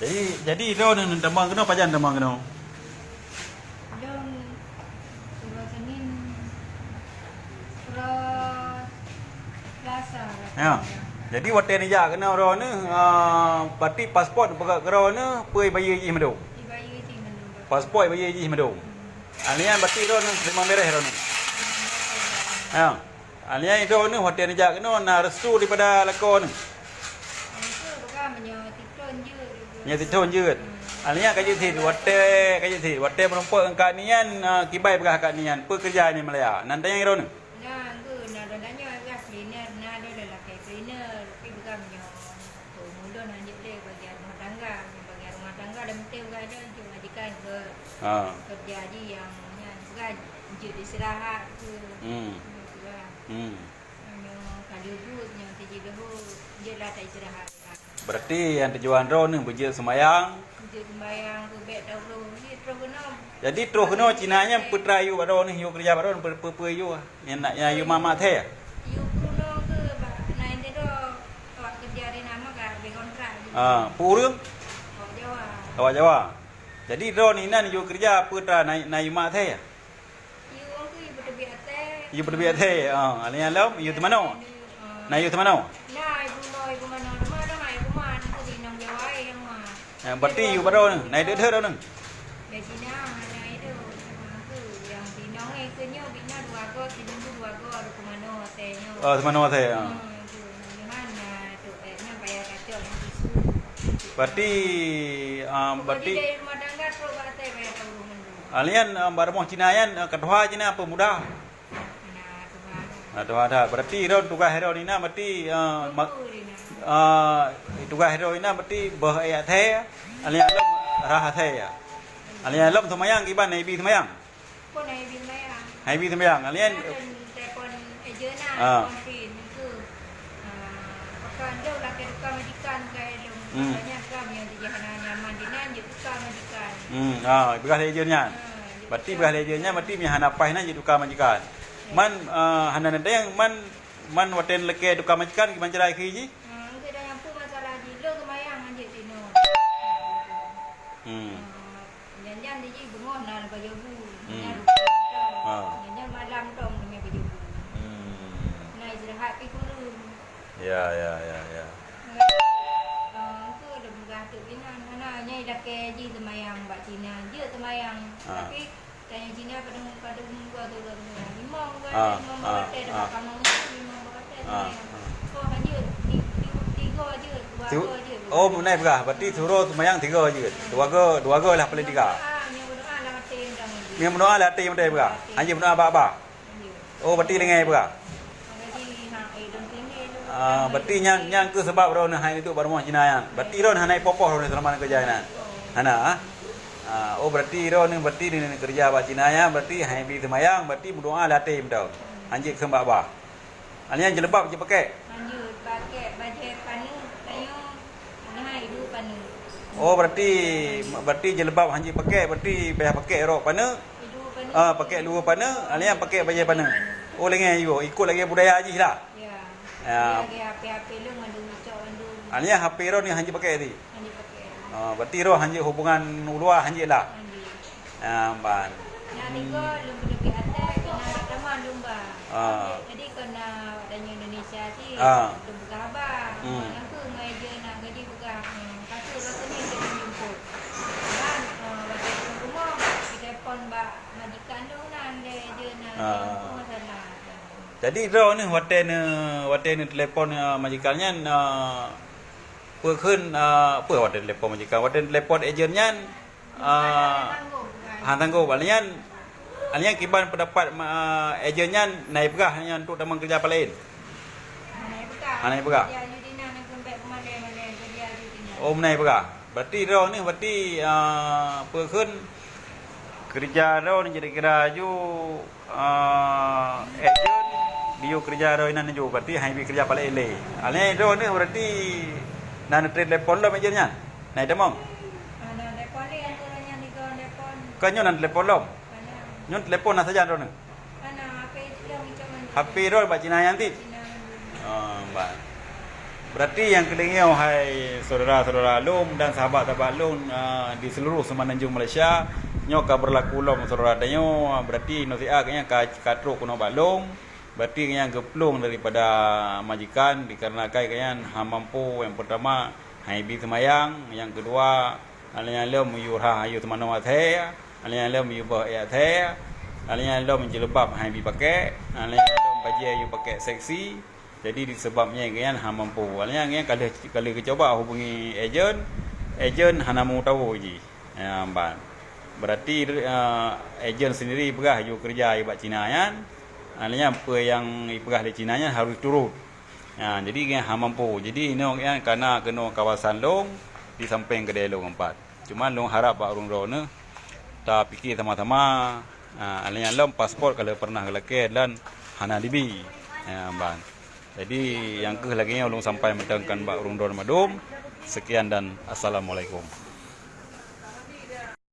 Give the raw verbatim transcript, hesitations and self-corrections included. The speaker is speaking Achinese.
Jadi, jadi droeneuh tamong keunoe, pajan tamong keunoe? Lôn uroe Senin, uroe Selasa. Ya. Jadi watèe neujak keunoe droeneuh, ah, berarti paspor neupeugah keu droeneuh, peue bayeue jih mandum? Ibayeue jih mandum. Paspor ibayeue jih mandum. Alèh nyan berarti droeneuh teurimong beureh droeneuh. Ya. Alèh nyan droeneuh watèe neujak keunoe na restu daripada lakoe neuh. Restu bukan, meunyoe titôn jeuet. Meunyoe titôn jeuet. Alèh nyan ka jeuet sit, watèe ka jeuet sit, watèe meurumpok ngon Kak Ni nyan, ah, kiban peugah Kak Ni nyan, peue keureuja di Malaya. Na tanyong droeneuh? Na, na lôn tanyong, peugah cleaner, na lôn lakèe cleaner, tapi peugah meunyoe Peue, ulôn hanjeuet lé bagian rumah tangga. Bagian rumah tangga lam teuh gata jeuet majikan keu Ha. Kerja jih nyang nyan, bukan jeuet istirahat tu. Hmm. Jeuet istirahat. Hmm. Nyoe ka lheueh buet, nyoe tiji leuhô, jeuetlah ta istirahat. Berarti nyang tujuan droeneuh beujeuet seumayang. Beujeuet seumayang, beubèk tauroh. Jadi troh keunoe. Jadi troh keunoe Cina nyan peutra yue bak droeneuh, yue keureuja bak droeneuh, peue-peue yue? Nyang na, nyang yue mak-mak thèe? Yue peurunoe keu bak na indero. Awak keureuja di na meuka habéh kontrak jih. Ah, peue ureueng? Awak Jawa. Awak Jawa. Jadi droeneuh inan yue keureuja peue tra na, na yue mak thèe? Yue ureueng tu yue peuteubiet até. Yue peuteubiet até. Ah, alèh nyan lom yue teumanoe. Ah. Na yue teumanoe? Na yue peurunoe, yue peurunoe. Teuma dong yue peurunoe, na keuh di inong Jawa, eh, nyang ma. Eh, berarti yue baroe nyoe, na ideuh-deuh droeneuh? Di Cina hana ideuh, cuma tu nyang di inong, eh, keu nyoe, bit nyoe dua go, sideungoe dua go, ada peurunoe até nyoe. Oh, peurunoe até, ah. Hmm, tu, nyoe hana tu, eh, nyoe payah kacok ngon tisu. Berarti, ah, jadi berarti dari rumah tangga trok bak até payah taurôh mandum. Ah, lheuh nyan, ah, bak rumoh Cina nyan, ah, ka tuha Cina peumuda? Nah, tuha dah. Nah, tuha dah. Berarti droeneuh tugaih droeneuh inan berarti, ah, ma-, ah, tugaih droeneuh inan berarti boh èk até, alèh nyan lom rhah até. Alèh nyan lom seumayang kiban, na ibi seumayang? Kon na ibi seumayang. Na ibi seumayang. Alèh nyan. Nah, dan telepon ejen na, ah, telepon pin tu. Ah, pakon jauh lah keu tukang majikan, bukan lôn. Hmm. Makanya kami yang jadi hana nyaman di nan, jadi tukang majikan. Hmm, ah, peugah lé ejen nyan. Ah, jadi berarti tukang majikan. Peugah lé ejen nyan, berarti meunyo hana paih nan jadi tukang majikan. Ya. Man, ah, hana neudeng, man, man watèe neulakèe tukang majikan, kiban cara keu jih? Ah, enggak ada yang pun masalah jih. Lôn seumayang hanjeuet tinoe. Hmm. Ah, Nyan-nyan di jih beungoh na bajèe bu, hmm, nyan rupa tong. Ha. Nyan-nyan malam tong leumèh bajèe bu. Hmm. Na istirahat pi kureueng. Ya, ya, ya, ya. Nggak, eh, engkau dah peugah tu binan, hana nyai lakèe jih seumayang bak Cina, jeuet seumayang. Ha. Tapi tanyong Cina padum, padum gua tu, gua tu. Limong gua, ha, limong gua, ha, teh, ha, dekat kamar musuh, limong gua, teh, ha, seumayang. Ha. Oh, hanjeuet, ti-, ti-, tiga jeuet, dua jeuet. Oh, meunai peugah. Berarti suruh seumayang tiga jeuet. Dua go, dua go lah paling tiga. Nyang meudoa lam até mantong. Nyang meudoa lam até mantong peugah. Hana meudoa bak-bak. Oh, berarti lengèe peugah. Ah, berarti nyan, nyan keuh sabab droeneuh han duek bak rumoh Cina nyan. Berarti droeneuh hana ipoh-poh droeneuh seulamat keureuja nyan. Hana, ah? Ah, oh, berarti droeneuh berarti neukeureuja bak Cina nyan, berarti han ibi seumayang, berarti meudoa lam até mantong. Hanjeuet kheun bak-bak. Alèh nyan jilbab jipakèk? Lanjut, pakèk bajèe paneuk, tanyoe meuhai idu paneuk. Oh, berarti, berarti jilbab hanjeuet pakèk, berarti payah pakèk rok paneuk. Idu paneuk. Ah, pakèk luweue paneuk, alèh nyan pakèk bajèe paneuk. Oh, lengèe yue, ikot lagèe budaya jih lah. Ya. Ya. Lagèe H P-H P lôn mandum icok mandum. Alèh nyan H P droeneuh hanjeuet pakèk tadi? Hanjeuet pakèk. Ah, berarti droeneuh hanjeuet hubungan u luwa hanjeuet lah? Hanjeuet. Ah, ban. Nyang tiga lôn peuteubiet até, keunan tamah lôn ba. Ah. Jadi, keunan awak tanyoe Indonesia cit, ah, lôn peugah haba. Hmm. Ngon aku, ngon ejen na gaji peugah, hmm, ka tu rasa ni keuneuk jemput. Dan, eh, watèe lôn rumoh, jitelepon bak majikan lôn nan, lé ejen na, ah, lé aku masalah. Jadi, droeneuh watèe neu-, watèe neutelepon, eh, majikan nyan, eh, peue kheun, eh, peue watèe neutelepon majikan? Watèe neutelepon ejen nyan, Ah, han tanggong. Alèh nyan, alèh nyan kiban pendapat ma-, ejen nyan, na ipeugah nyan untuk tamong keureuja pah laén? Hana ipeugah. Hana ipeugah. Keureuja jih di nan, na keumbet peumalèe-malèe keureuja jih di nan. Oh, na ipeugah. Berarti droeneuh, berarti, ah, peue kheun keureuja droeneuh kira-kira ju Ah, ejen, diyue keureuja droe inan ju, berarti han ibi keureuja pah laén lé. Alèh nyan droeneuh berarti na neutelepon lom ejen nyan? Na itamong? Ah, na telepon lé, nyan tiga telepon. Kan nyoe na telepon lom? Hana. Nyoe telepon na sajan droeneuh? Hana, H P lom icok mandum. H P droe bak Cina nyan ti? Cina mandum. Ah, bah. Berarti nyang keudeungoe hai syedara-syedara lôn dan sahabat-sahabat lôn, eh, di seluruh Semenanjung Malaysia, nyoe ka berlaku lom syedara tanyoe, berarti nasihat geuh nyan ka, ka trok keunoe bak lôn. Berarti geuh nyan geuplueng daripada majikan, dikarenakan geuh nyan hana mampu, nyang pertama, han ibi seumayang, nyang keudua, aneuk nyan lom yue rhah yue seumanoe asèe, aneuk nyan lom yue bôh èk asèe, aneuk nyan lom jilbab han ibi pakék, aneuk nyan lom bajèe yue pakék seksi. Jadi disebab nyan geuh nyan hana mampu. Aneuk nyan geuh nyan ka lheueh, ka lheueh geucuba hubungi ejen, ejen hana meu tawoe jih. Ya, ban. Berarti, eh, ejen sendiri peugah yue keureuja yue bak Cina nyan. Aneuk nyan peue nyang ipeugah lé Cina nyan harôh turot. Ha, jadi geuh nyan hana mampu. Jadi inoe geuh nyan ka na keunoe kawasan lôn di sampéng keudè lôn teumpat. Cuma lôn harab bak ureueng droeneuh tapike sama-sama. Ha, aneuk nyan lom paspot ka lheueh pernah geulakèe dan hana dibi. Ha, ban. Jadi nyang keuh lagèe nyoe lôn sampaikan bak ureueng droeneuh mandum. Sekian dan assalamualaikum.